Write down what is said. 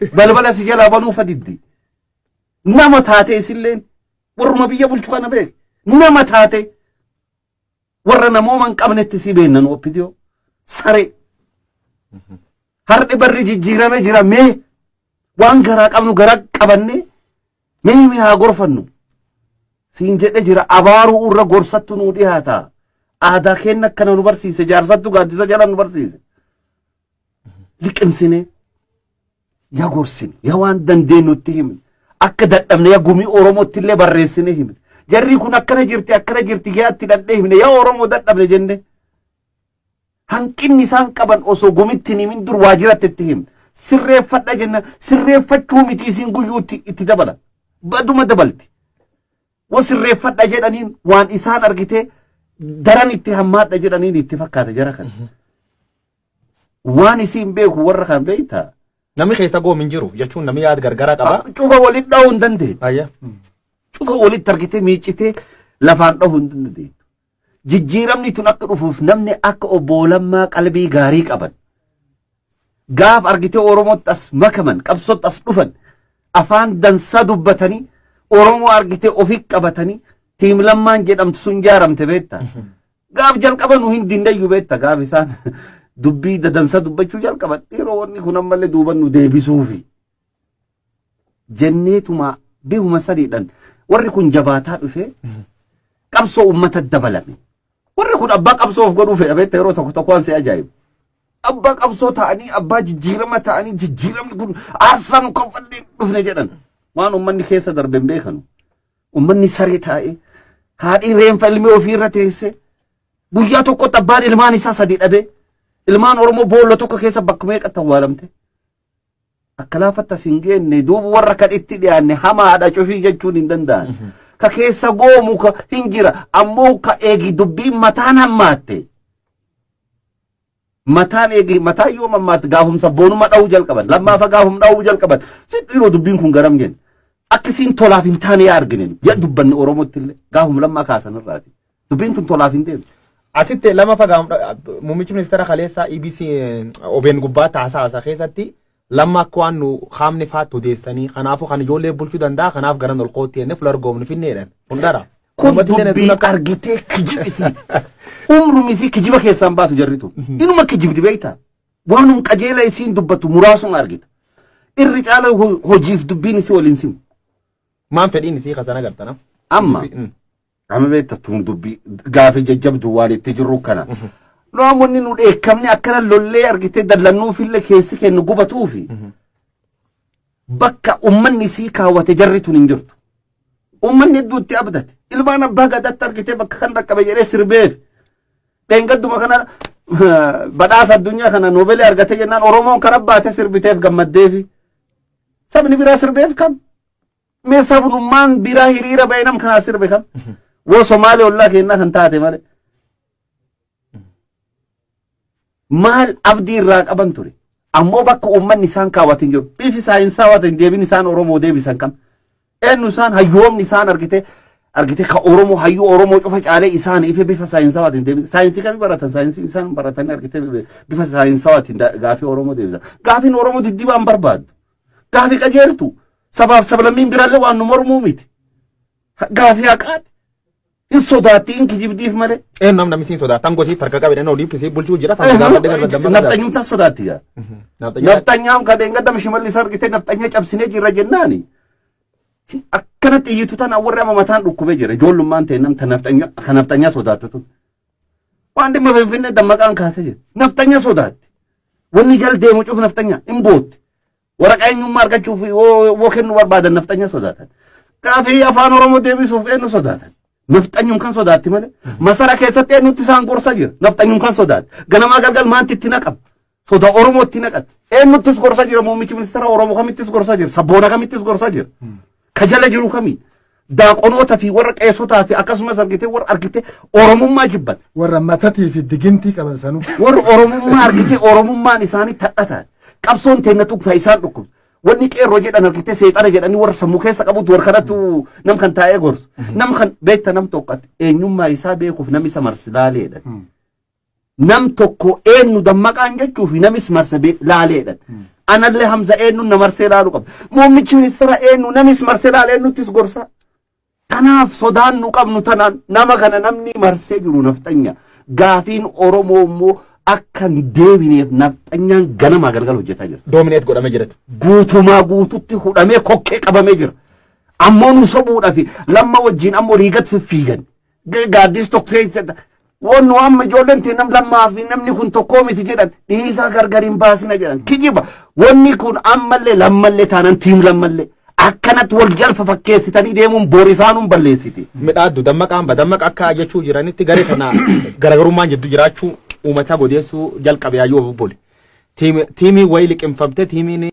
Balbala si jalaa banuu fa diddi. Nama taatee isilleen warruma biyya bulchu kana beek. Nama taatee warra namooma hin qabnetti si beennan OPDO. Saree. Har'i barri jijjiirame jira mee waan garaa qabnu garaa qabannee mee mee haa gorfannu. Siin jedhe jira abaaruu irra gorsattu nuu dhiyaata. Aadaa keenna akkana nu barsiise jaarsattu gaaddisa jala nu barsiise. Liqimsine ya gorsine ya waan dandeenyutti himne akka dadhabne ya gumii Oromootti illee barreessine himne. Jarri kun akkana jirti akkana jirti yaa itti dhandhee himne ya Oromoo dadhabne jenne. Hanqinni isaan qaban osoo gumitti hin himin dur waajiratti itti himne. Sirreeffadha jenna sirreeffachuu miti isiin guyyuutti itti dabala. Baduma dabalti. Wo sirreeffadha jedhaniin waan isaan argite daran itti hammaadha jedhaniin itti fakkaata jara kana. Waan isiin beeku warra kan beektaa. Namni keessa goom hin jiru jechuun namni yaada gargaraa qaba. Cufa walitti dhahuu hin dandeettu. Ayya. Cufa walitti argitee miiccitee lafaan dhahuu hin dandeettu. Jijjiiramni tun akka dhufuuf namni akka obbo Lammaa qalbii gaarii qaban. Gaaf argitee Oromootti as makaman qabsootti as dhufan afaan dansaa dubbatanii Oromoo argitee ofii qabatanii tiim Lammaan jedhamtu sun jaaramte beektaa. Gaaf jalqaba nu hin dindayyu beekta gaaf isaan dubbii dadansa dubbachuu jalqaban dhiiroo wanni kun ammallee duuban nu deebisuufi. Jenneetuma bifuma sadiidhaan warri kun jabaataa dhufee qabsoo uummata dabalame. Warri kun abbaa qabsoo of godhuu fedha beekta yeroo tokko tokko waan si ajaa'ibu. Abbaa qabsoo ta'anii abbaa jijjiirama ta'anii jijjiiramni kun aarsaa nu kaffallee dhufne jedhan waan uummanni keessa darbe hin beekanu. Uummanni saree taa'ee haadhii reenfa ilmi ofii irra teessee guyyaa tokkotti abbaan ilmaan isaa sadi dhabee ilmaan Oromoo boolla tokko keessa bakka meeqatti awwaalamte. Akka laafatti as hin geenne duuba warra kan itti dhiyaanne hamaadha cufii jechuun hin danda'an. Ka keessa goomu ka hin jira ammoo ka eegi dubbiin mataan hammaatte. Mataan eegi mataan yoo mammaatti gaafumsa boonuma dha'uu jalqaban lammaafa gaafum dha'uu jalqaban sitti yeroo dubbiin kun garam jenne akkasiin tolaaf hin taane yaa argine yaa dubbanne Oromootti illee gaafum lammaa kaasan irraati dubbiin tun tolaaf hin deemne. Asitti lama fagaam muummichi ministeera kaleessaa EBC OBN gubbaa taasaa haasaa keessatti lamma akka waan nu qaamni faatti odeessanii kanaafuu kan ijoollee bulchuu danda'a kanaaf garan ol kootti jennee fuula argoomnu finneedhaan kun dhara. Kun Uummatni dubbii hedduun akka- argitee kijiba isiiti. Umrum isii kijiba keessaan baatu jarri tun. Inuma kijibdi beektaa? Waanum qajeela isiin dubbatu muraasuma argita. Irri caala hojiif dubbiin isii waliin simu. Maan fedhiin isii kasana agartana. Amma amma beekta tun dubbii gaafii jajjabdu waan itti jirru kana. Namoonni nu dheekkamne akkana lollee argitee dallannuufillee keessi kennu gubatuufi bakka ummanni isii kaawwate jarri tun hin jirtu. Ummanni hedduu itti abdate. Ilmaan abbaa gadaatti argitee bakka kan dhaqqabe jedhee sirbeef. Dheengadduma kana badhaasa addunyaa kana noobeelii argate jennaan Oromoon kana baate sirbiteef gammaddeefi. Sabni biraa sirbeef kam? Mee sabnummaan biraa hiriira ba'ee nam kanaa sirbe kam? Woo Somaalee ollaa kennaa kan taate malee. Maal abdii irraa qaban ture? Ammoo bakka uummanni isaan kaawwate hin jiru. Bifi saayinsaawaa ta'in deebiin isaan Oromoo deebisan kam? Eenyu isaan hayyoomni isaan argite argite ka Oromoo hayyuu Oromoo cufa caalee isaan ife bifa saayinsawaatiin deebisan. Saayinsii kamii baratan? Saayinsii isaan baratanii argite bifa saayinsawaatiin gaafii Oromoo deebisan. Gaafiin Oromoo diddibaan barbaaddu. Gaafii qajeeltu. Sabaaf sablammiin biraallee waan nu mormuu miti. Gaafii haqaati. Hin sodaatti hin kijibdiif malee. Een namni namni siin sodaatan gosi tarka qabe dhanoo dhiibbisee bulchuu jira tan gaafadhe garba damma. Nafxanyumtaan sodaatti gaa. Nafxanyaan kan dheengadda Shimallis argite nafxanya cabsinee jirra jennaani. Akkanatti iyyitu tana warri amma mataan dhukkubee jira. Ijoollummaan ta'e namta nafxanya kan nafxanyaa sodaattu tun. Waan dhimma Finfinnee dammaqaan kaasee jira. Nafxanya sodaatti. Wanni jala deemu cuuf nafxanya hin bootti. Waraqaa eenyummaa argachuuf yoo kennuu barbaadan nafxanya sodaatan. Gaafii afaan Oromoo deebisuuf eenyu sodaatan? Nafxanyum kan sodaatti malee. Masara keessatti eenyutti isaan gorsa jira? Nafxanyum kan sodaatti. Ganamaa galgal maanti itti naqama? Soda Oromoo itti naqan. Eenyuttis gorsa jira? Muummichi ministeera Oromoo kamittis gorsa jira? Sabboona kamittis gorsa jira? Ka jala jiru kamii? Daaqonoota fi warra qeesotaa fi akkasumas argitee warra argitee Oromummaa jibban. Warra matatii fi digintii qaban sanuu. Warri Oromummaa argitee Oromummaan isaanii tadhataa. Qabsoon teenna tuqtaa isaan dhukkubsa. Wanni qeerroo jedhan argitee seexana jedhanii warra sammuu keessa qabutu warra kanattu nam kan taa'ee gorsu. Nam kan beekta nam tokkotti eenyummaa isaa beekuuf nam isa marsi laaleedha. Nam tokko eenyu dammaqaan jechuu fi namis marsa laaleedha. Anallee Hamza eenyuun na marsee ilaaluu qaba. Muummichi ministeera eenyu namis marsee ilaala, eenyuttis gorsa. Kanaaf sodaan nu qabnu tanaan nama kana namni marsee jiru nafxanya. Gaafiin Oromoo immoo akka hin deebineef nafxanyaan ganamaa galgala hojjetaa jirti. Dominate godhamee jirati. Guutumaa guututti hudhamee kokkee qabamee jira. Ammoo nu sobuudhaaf Lamma wajjin ammoo riigat fiffiigan. Gaaddis tokko keessa wannu amma ijoolleen ta'e nam Lammaa fi namni kun tokkoo miti jedhan, dhiisaa gargar hin baasina jedhan, kijiba. Wanni kun ammallee Lammallee taanan team Lammallee akkanatti wal jalfa fakkeessitanii deemuun borisaanuun balleessiti. Midhaaddu Dammaqaan ba Dammaqa akka jechuu jiranitti garee kana garaagarummaan jidduu jiraachuu uummata godeessuu jalqabe yaayyuu bubbule. Tiimii wayii liqimfamte tiimiin.